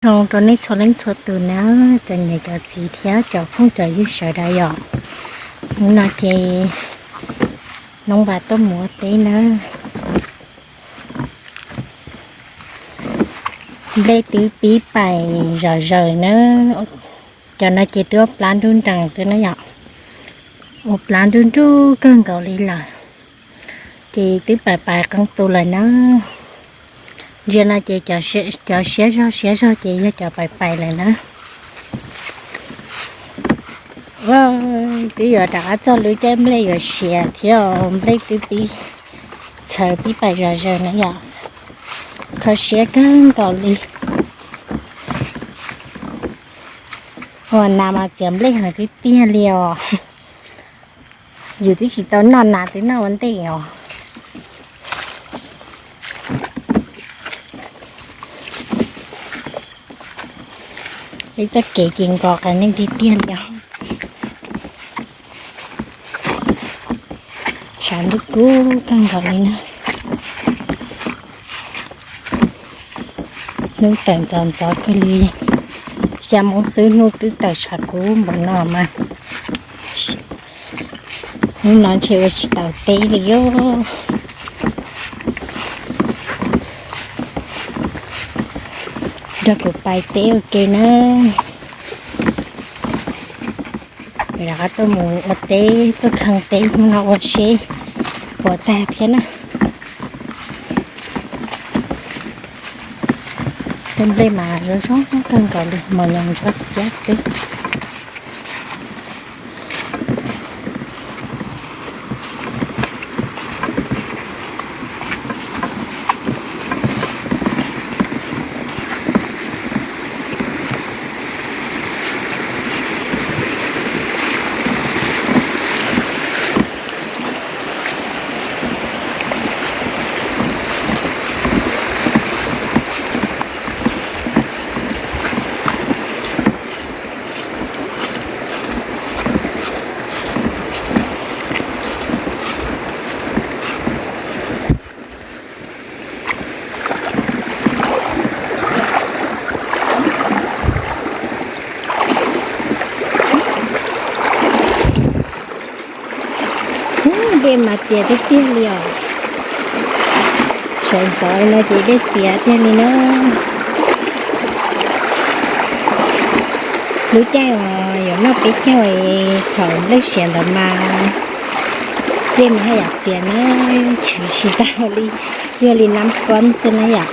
Zoo rau nej txhua leej txhua tus na, cov niam cov txiv thiab cov phooj cov ywg sawv daws yom. Hnub no ces Noob Npas tuaj mus ua teb na. Nplej twb pib pais zom zaws na. Cov no ces twb ua plab nruj nrees xwb na yom. Ua plab nruj nruj kawg nkaus li lawm. Ces twb pais pais qee tus lawm na. Ntsia no ces cov siab zog siab zog ces yog cov pais pais lawm na. Twb yuav rov qab txog lub caij nplej yuav siav thiab, nplej twb pib txhawv pib pais zom zaws na yom. Kho siab kawg nkaus li. Ua nas mas txiav nplej heev tiag tiag li os. Yus twb tsis tau noj nas twb noj ua ntej os. Peb txoj kev ces nkos qias neeg tiag tiag li os. Tshav ntuj kub kawg nkaus li na. Hnub tawm ntxov ntxov kawg li. Xya moo xwb hnub twb tawm tshav kub npaum no mas. Hnub no ntshe ua tsis tau teb li os. Nrog kuv pais teb ua ke na. Rov qab tuaj mus ua teb, tuaj kheej teb hnub no ua seb puas tag thiab na. Tej nplej mas zoo zoo kawg nkaus li, mos nyoos ntsuab xiab xwb. Dej mas txias tiag tiag li os. Sawv ntxov no ces dej txias tiag li na. Lub caij uas yuav noj peb caug thaum nplej siav ntawd mas dej mas haj yam txias na, tshwm tsis tau li, yog li nab kuab xwb na yom.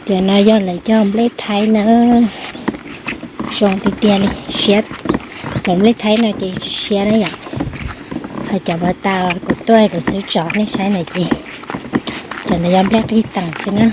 Ces no yog lawv cov nplej thaib na, zoo tiag tiag li, siab. Cov nplej thaib no ces tsis siab na yom. Ho cov pas tas kuv tuaj kuv xub tso nej saib na ces, cov no yog nplej qij teem xwb na.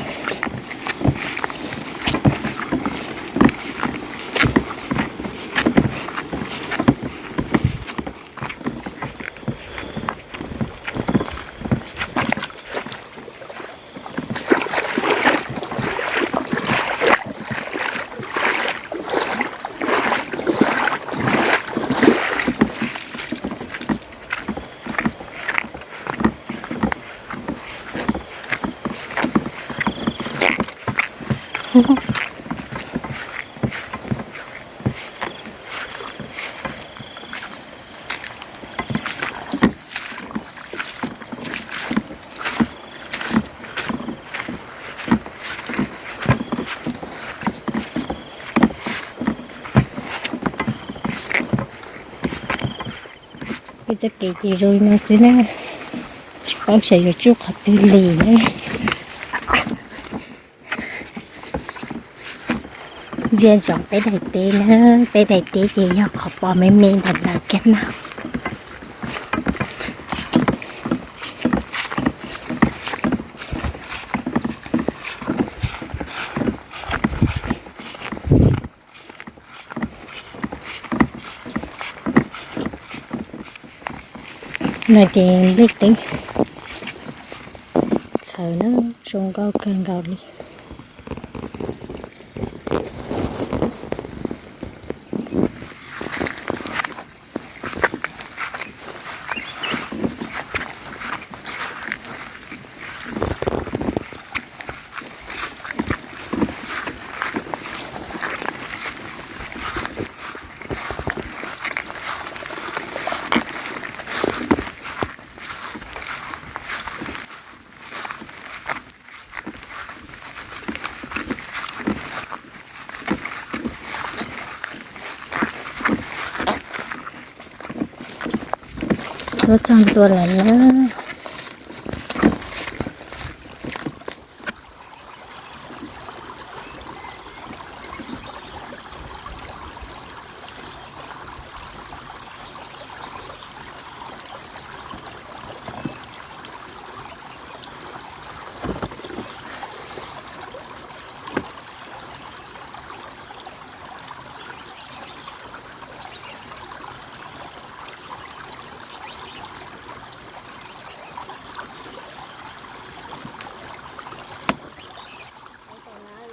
Peb txoj kev ces zoo li no xwb na, tsis paub xyov yuav tsuj qhov twg li na. Ntsia ntsoov peb daim teb na, peb daim teb ces yog qhov pom me me ntawm lawv kiag na. No ces nplej teeb txhawv na, zoo nkauj kawg nkaus li. Tuaj txog ntua lawm na.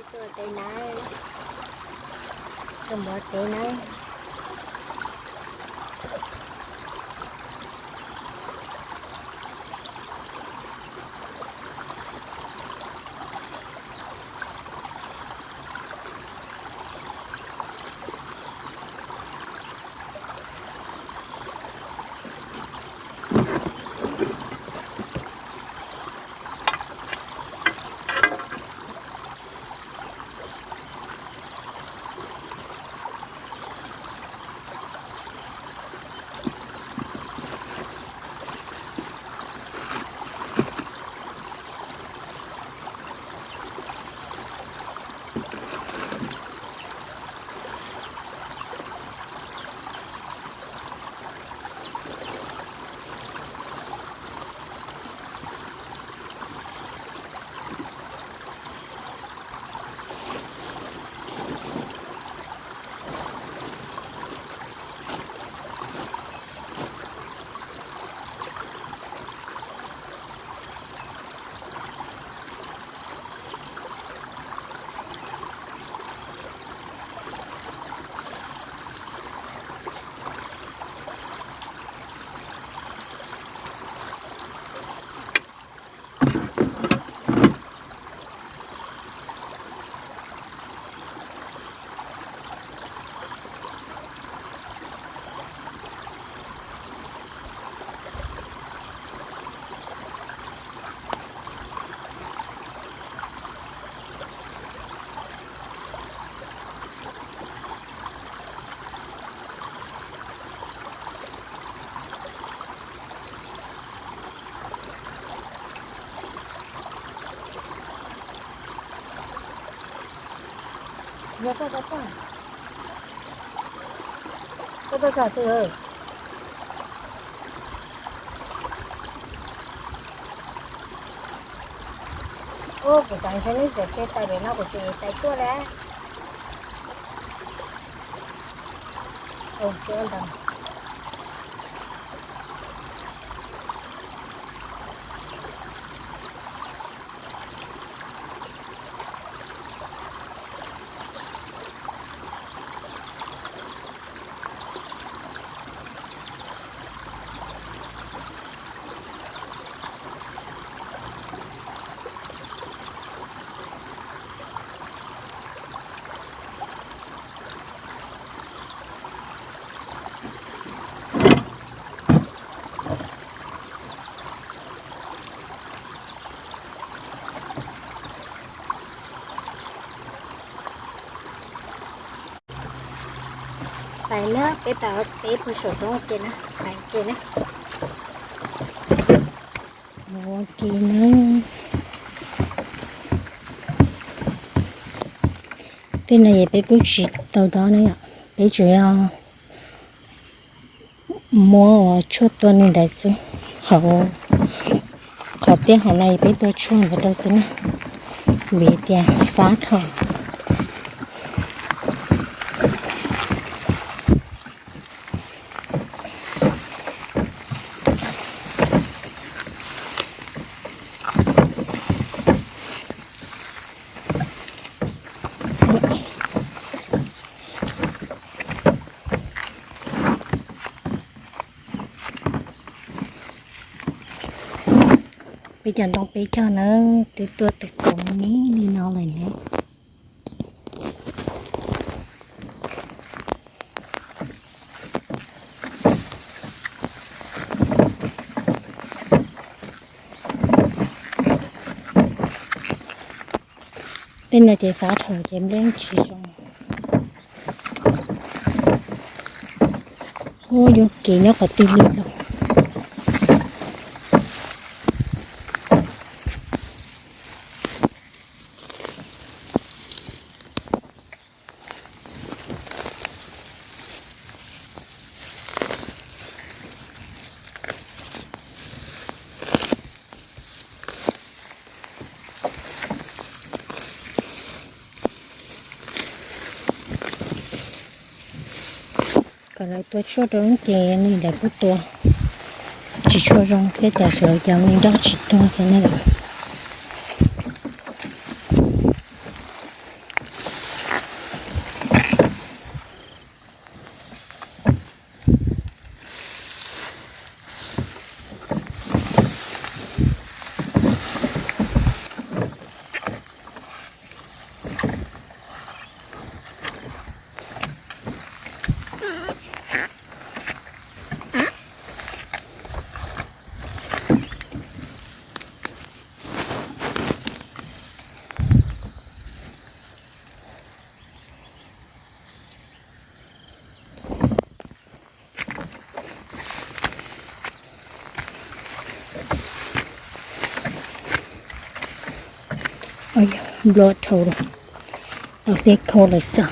Tuaj tes na, tuaj npov tes na. Yog koj tau koj, koj tuaj txog twg? Ub, kuv xav ntshe neb tseem tseg tais pem no, kuv tseem tais tuaj lawm. Ua ntawd. Tais na, peb tais, peb puag saum roob ua ke na, tais ua ke na. Ua ke na. Tej no es peb kuj tsis tau dob na yom, peb tsuas yog muab tshuaj tua li ntawd xwb. Hauv qhov tiaj hauv no es peb tua tshuaj ntawd rau xwb na, vim tias fab dhau. Peb cov ntoo peb cog na, twb tuaj tus kaus me me li no lawm ne. Tej no ces xav dhau ces nplej tsis zoo. Ub, yuav kev nyob qhov twg li los. Kom lawv tua tshuaj rau lub cev li lawv kuj tua tsis tshua zoo thiab, cas sawv cov me nroj tsis tuag thiab ne. Nplua dhau lawm, tau hle khau lawm xwb.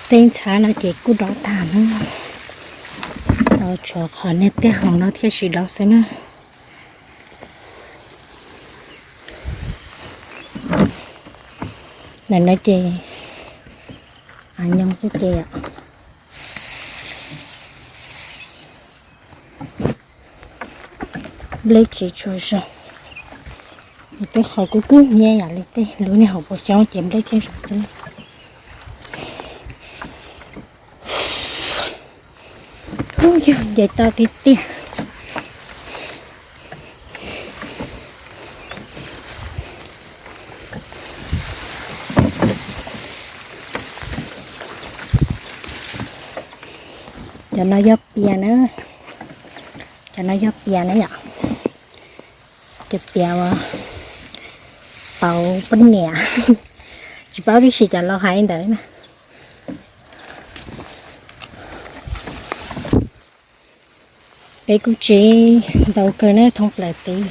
Tej ntxhab no ces kuj dov tag na, tau tshuav qhov niag tej haus no thiaj tsis dov xwb na. Ntawm no ces av nyoos xwb ces nplej tsis tshua zoo. Tej qhov kub kub hnyiab yam li tej lub niag hauv paus xyoob ces nplej thiaj zoo xwb. Ub, yog nce toj tiag tiag. Cov no yog pias na, cov no yog pias na yom. Cov pias uas pauv poj niam, tsis paub tib si cov laus hais ntawd na. Peb kuj tsev ntau kawg na thoob plaws teb.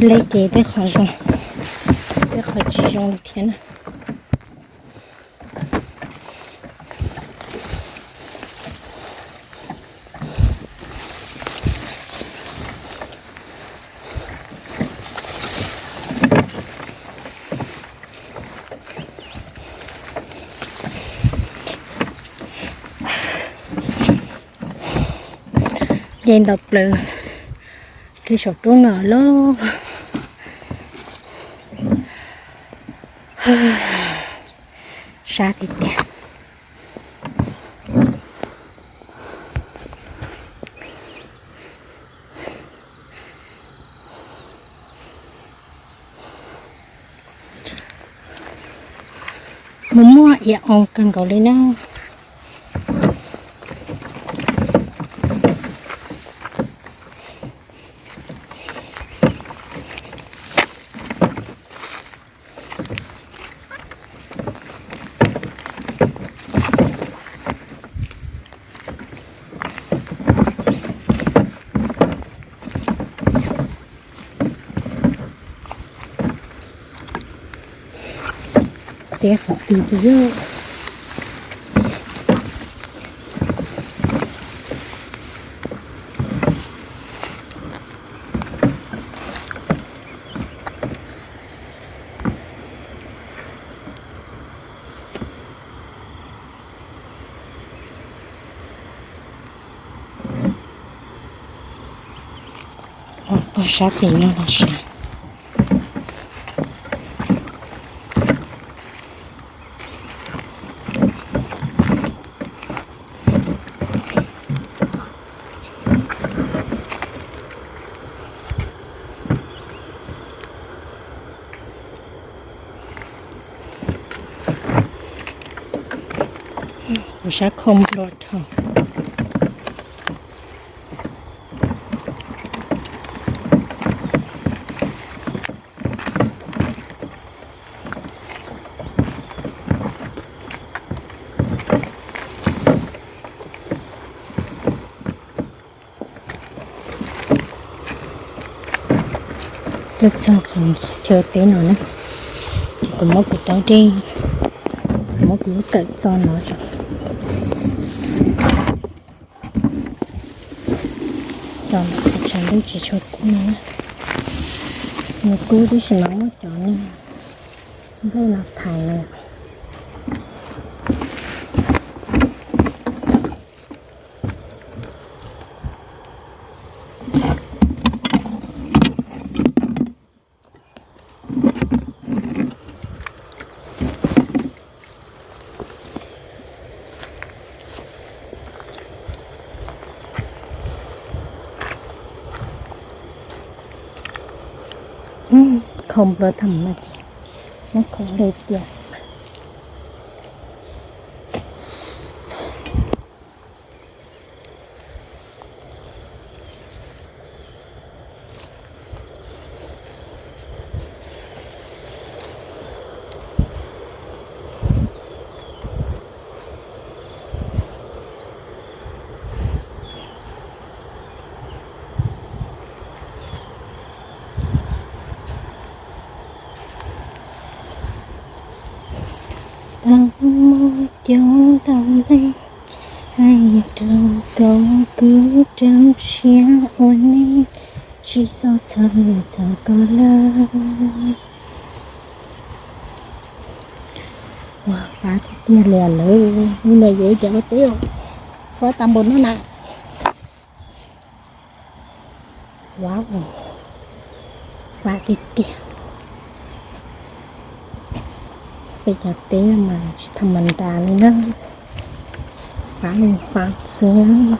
Nplej ces tej qhov zoo, tej qhov tsis zoo li thiab na. Nce ntau plaws kiag saum roob no lawm. Sab tiag tiag. Mus muaj iav oo kawg nkaus li na. Ib qhov twg rau yog. Pog sab tim no los sab. Kuv sab khau nplua dhau. Tuaj txog qhov chaw teb no na, ces kuv muab kuv taub dej, kuv muab kuv lub kawm txo no tso, tso tshav ntuj tsis tshua kub no na. Nws kub tib si mas muab cov niag nplej no thaiv no. Khau nplua tag no ces muab khau hle tiag. Tau muaj coob tau leej, hais rau koj kuv rau siab ua neej, tsis txhob txhawj txog koj lawm. Ua fab tiag tiag li lawm, hnub no yuav ib cov ua teb, fab tag npaum no na. Wow, fab tiag tiag. Peb cov teb mas tsis tham mas nras li na, fab li fab xwb.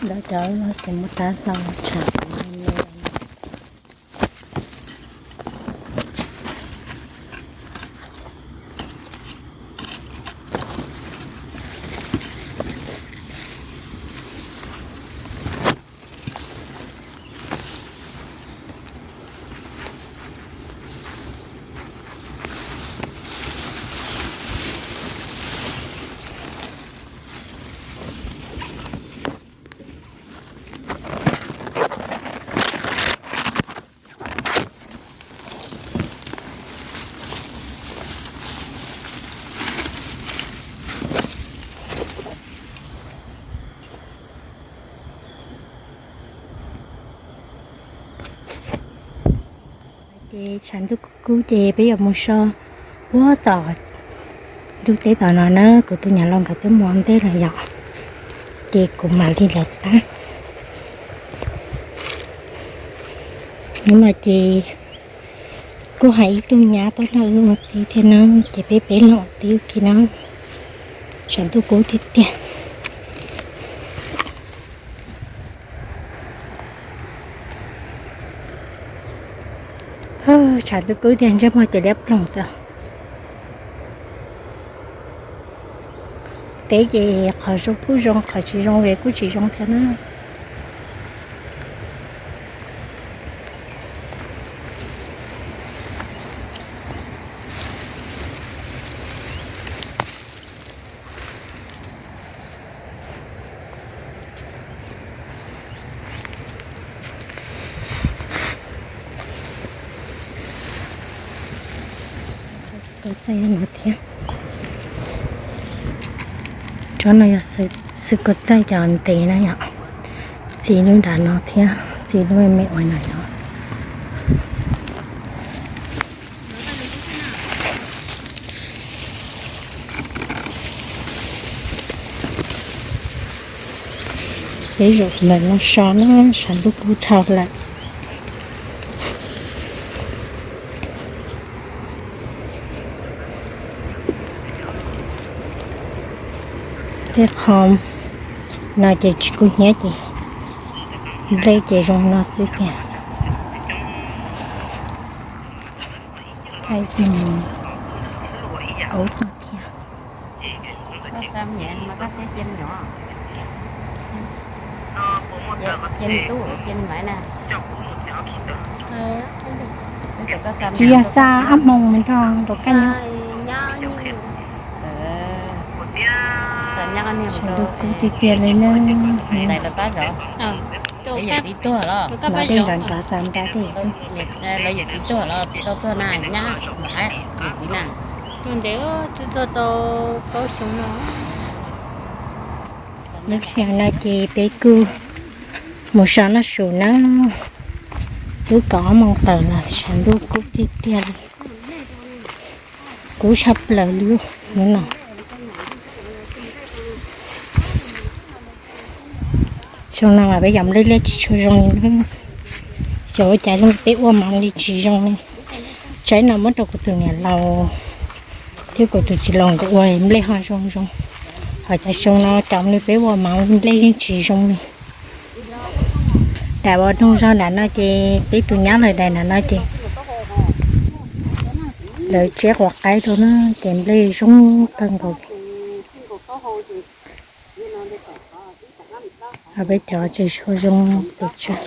Lawv cov no ces muab rab hlau tshav me me. Ces tshav ntuj kub kub ces peb yuav mus so puag tom ntug teb tom no na, kuv tus niam laus nkawd twb mus ua ntej lawm yom, ces kuv mam li lawv qab. Hnub no ces kuj hais ib tug nyab tuaj nrog wb ua teb thiab na, ces peb peb leeg ua teb ua ke na, tshav ntuj kub tiag tiag. Tshav ntuj kub tiag ntsej muag ces liab ploog xwb. Teb ces qhov zoo kuj zoo, qhov tsis zoo es kuj tsis zoo thiab na. Kua txaij no thiab. Tsob no yog xwb kua txaij cov ntev na yom. Txiv lub nram no thiab txiv lub me ua no yom. Peb zaum ntawm no so na, tshav ntuj kub dhau lawm. Tej qho no ces tsis kub hnyiab ces nplej ces zoo no xwb tiag. Aub tug thiab. Tsis yog xa ab hmoov mus nrog rau koj nyob. Tshav ntuj kub tiag tiag li na. Lawv dej nrov nrov xav nrad dej xwb. Lub sij hawm no ces peb kuj mus so noj su na, twb kaum ob moos tawm lawm, tshav ntuj kub tiag tiag li, kub tshaj plaws li hnub no. Xyoo no mas peb cov nplej liaj tsis tshua zoo li na, xyov ua cas zoo peb ua mas li tsis zoo li. Tsaib no muab rau kuv tus niam laus thiab kuv tus txiv laus nkawd ua nplej ho zoo zoo, ho cov xyoo no cov li peb ua mas nplej yeej tsis zoo li. Daim uas noog zog nram no ces peb tus nyab lawm daim nram no ces lawv tseb quav qaib rau na ces nplej zoo kawg nkaus li. Peb cov tsis tshua zoo pes tsawg.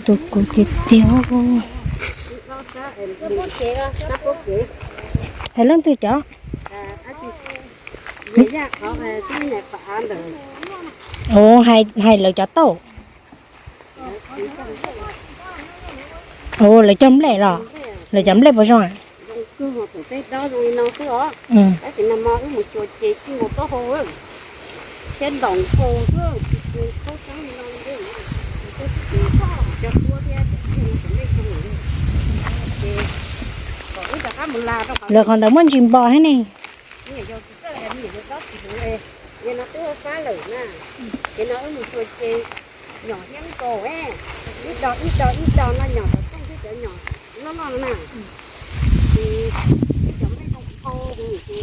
Ntuj kub tiag tiag. Hais leej twg cov? Ua hais lawv cov tauj. Ua lawv cov nplej los? Lawv cov nplej puas zoo? Lawv qhov ntawd muaj ntsis npo thiab ne.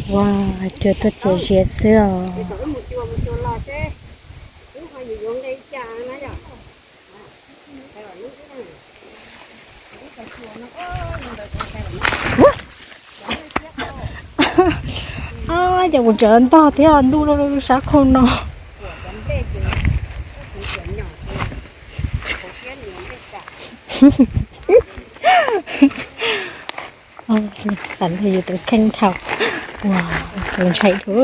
Ua, cua tuaj txias zias xwb os. Ces kuv tseem ntog thiab ntuj sab khau no. Xav li yus tus kheej dhau, ua tus ntshai dhau.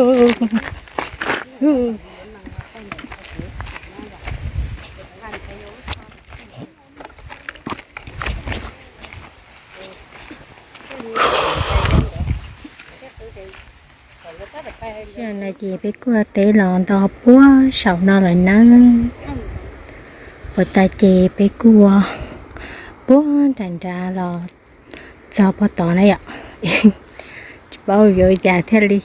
Sij hawm no ces peb kuj ua teb los nto puag saum no lawm nawb. Puag ta ces peb kuj ua puag nram nrad los txog puag tod na yom. Tsis paub yuav ua cas thiaj li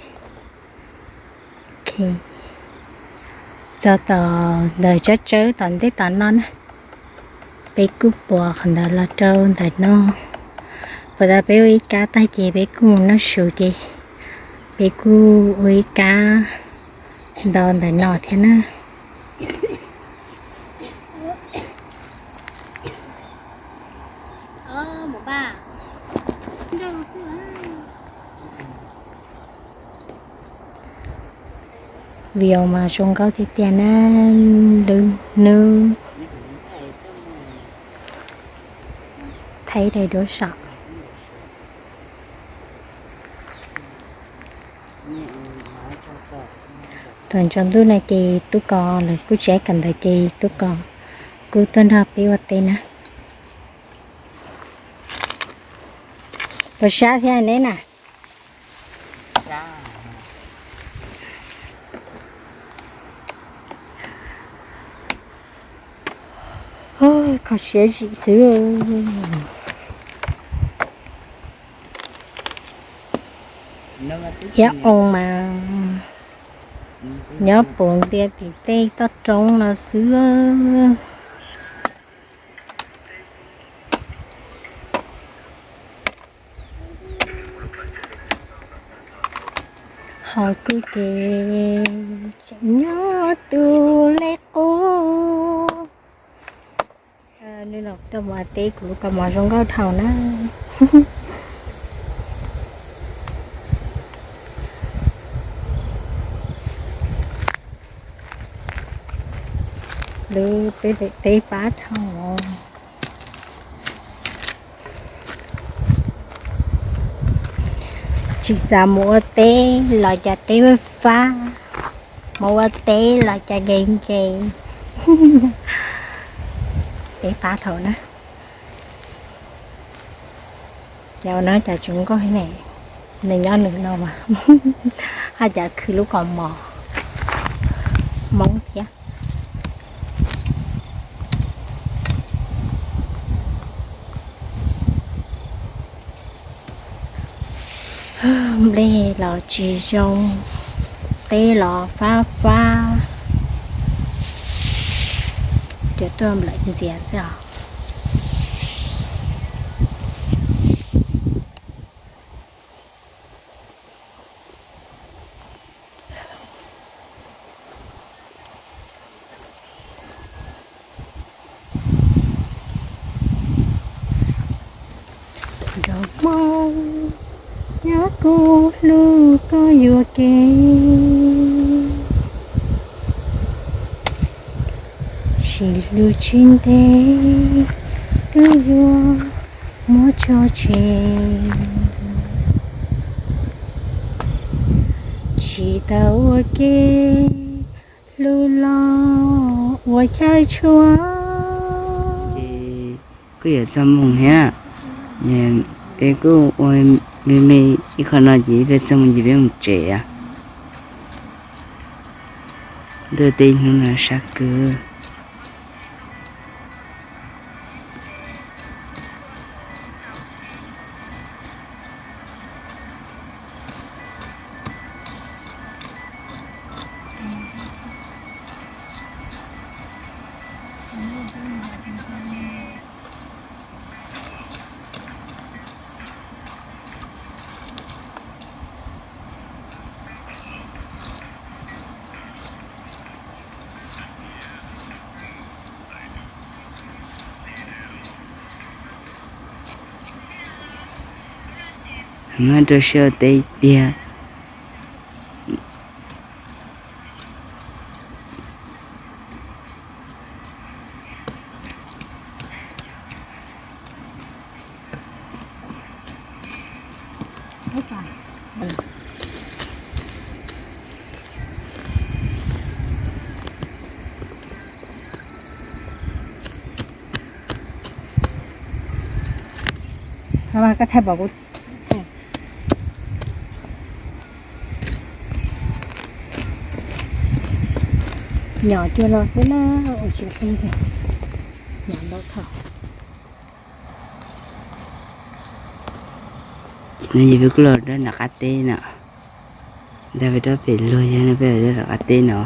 txog tom ntawm tsab tsawb tom ntej tom no na. Peb kuj puas qhov ntawd los rau ntawm no. Puag ta peb ua ib kab tag ces peb kuj mus noj su ces peb kuj ua ib kab ntau ntawm no thiab na. View mas zoo nkauj tiag tiag na, lub hnub thaij rau dua saum. Thaum tsaus ntuj no ces tub kos lawv kuj tsis kam ntawd ces tub kos kuj tuaj nrog peb ua teb na. Puas sab thiab neb na? Kho siab zim xwb. Iab oo mas nyob puv ntiag tim tej toj roob no xwb. Ho kuj ces tseem nyob tus lej qub. Nws los tuaj mus ua teb, kuv lub kaus mom zoo nkauj dhau na. Lub peb pem teb fab dhau. Tsis xav mus ua teb los cas teb fab, mus ua teb los cas nkees nkees. Teb fab dhau na. Cas ua no cas tsis nkauj ne, nws nyob nws no mas. Haj cas khwv lub kaus mom Hmoob thiab. Nplej los tsis zoo, teb los fab fab, ces tuaj nplawm ntxias xwb os. Nraug Hmoob, yog kuv hlub koj yuam kev, sim lub tsis ntev twb yuav muab tso tseg. Tsis tau ua ke, hlub los ua chaw tshua. Ces kuj yuav txog moos thiab, peb kuj ua me me ib qho no ces peb txog moos ces peb mus tsev. Ntuj, tej hnub no sab kawg. Nyob rau siab ua teb tiag. Koj thaij pom kuv nyom cuag no xwb na, ua tsis tau tiag. Hnyav ntau thaum. Ces peb kuj los rau nram qab teb no, ntag peb rau pem luag yog no peb los rau nram qab teb no.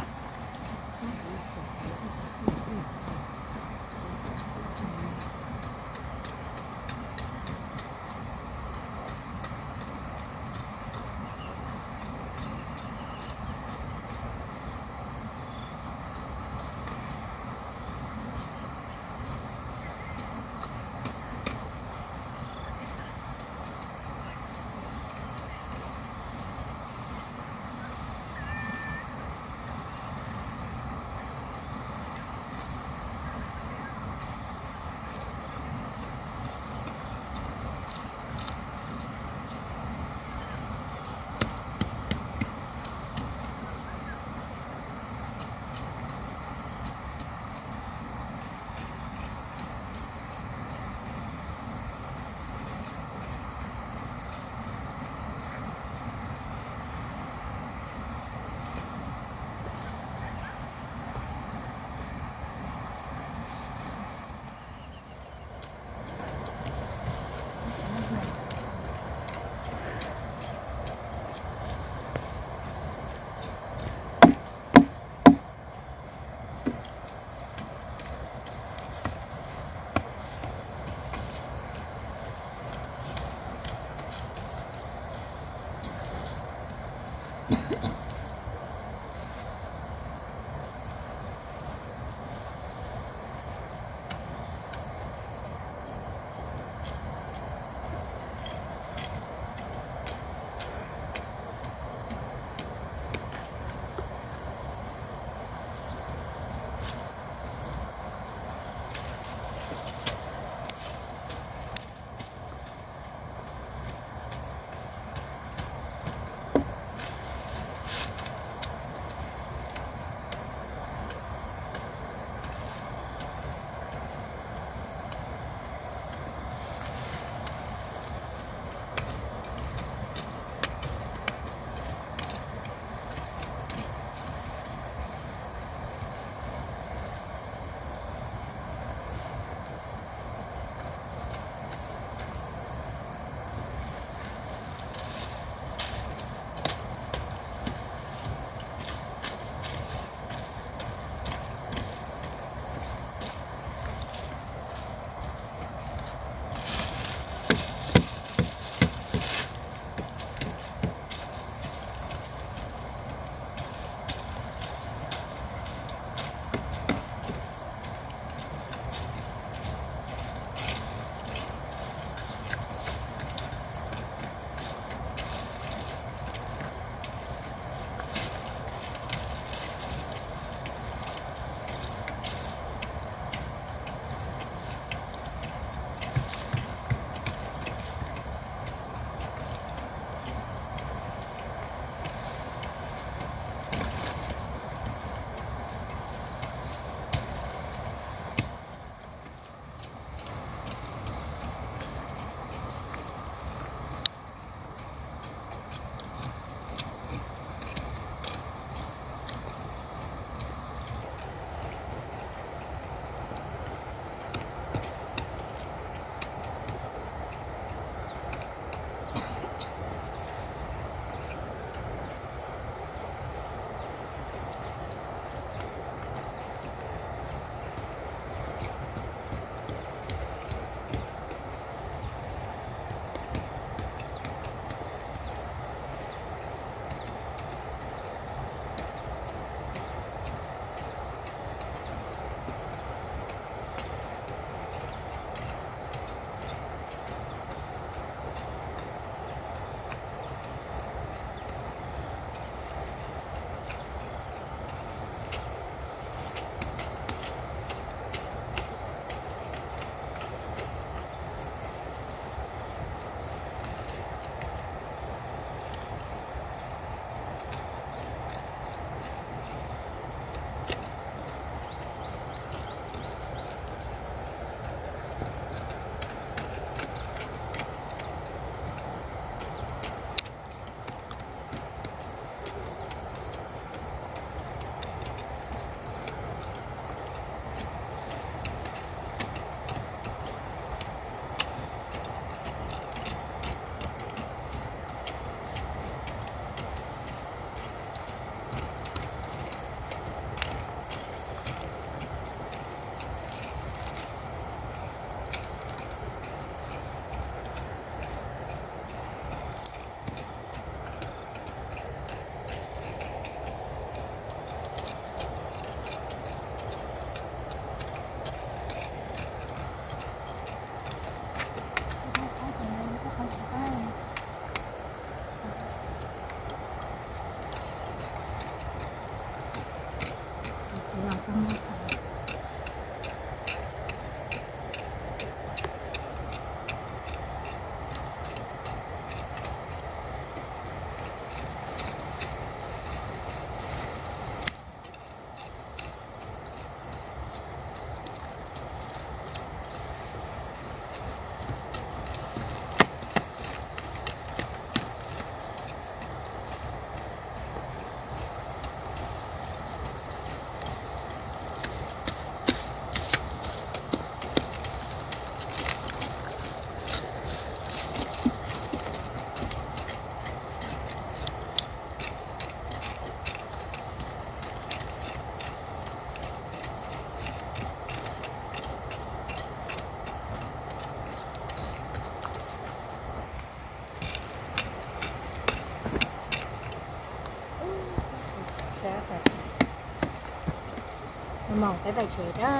Moom peb pais tsev na.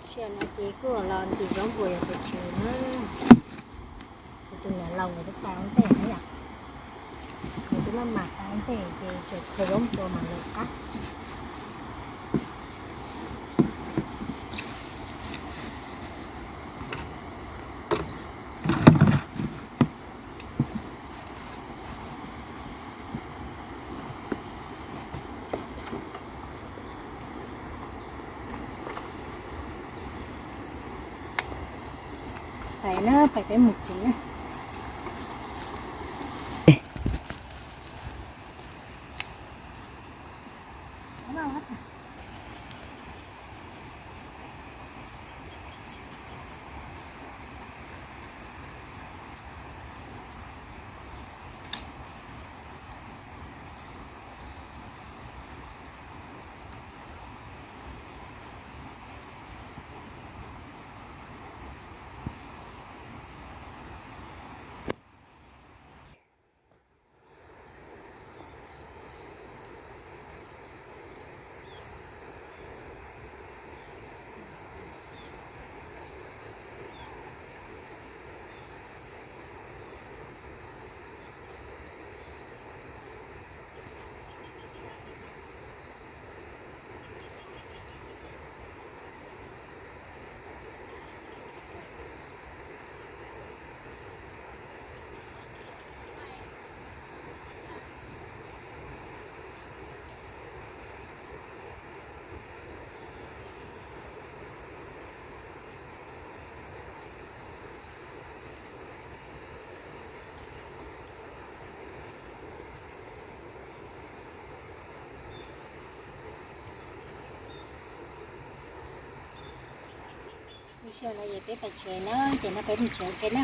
Sia no ces kuj los ntim zaub npua yog pes tsawg na. Kuv tus niam laus nkawd twb pais ua ntej na yom. Nkawd twb maj mam pais ua ntej ces tseem khaws zaub npua mas lawm qab. Pais na, pais peb mus tsev na. Lub sij hawm no ces peb pais tsev na, ces no peb mus tsev ua ke na.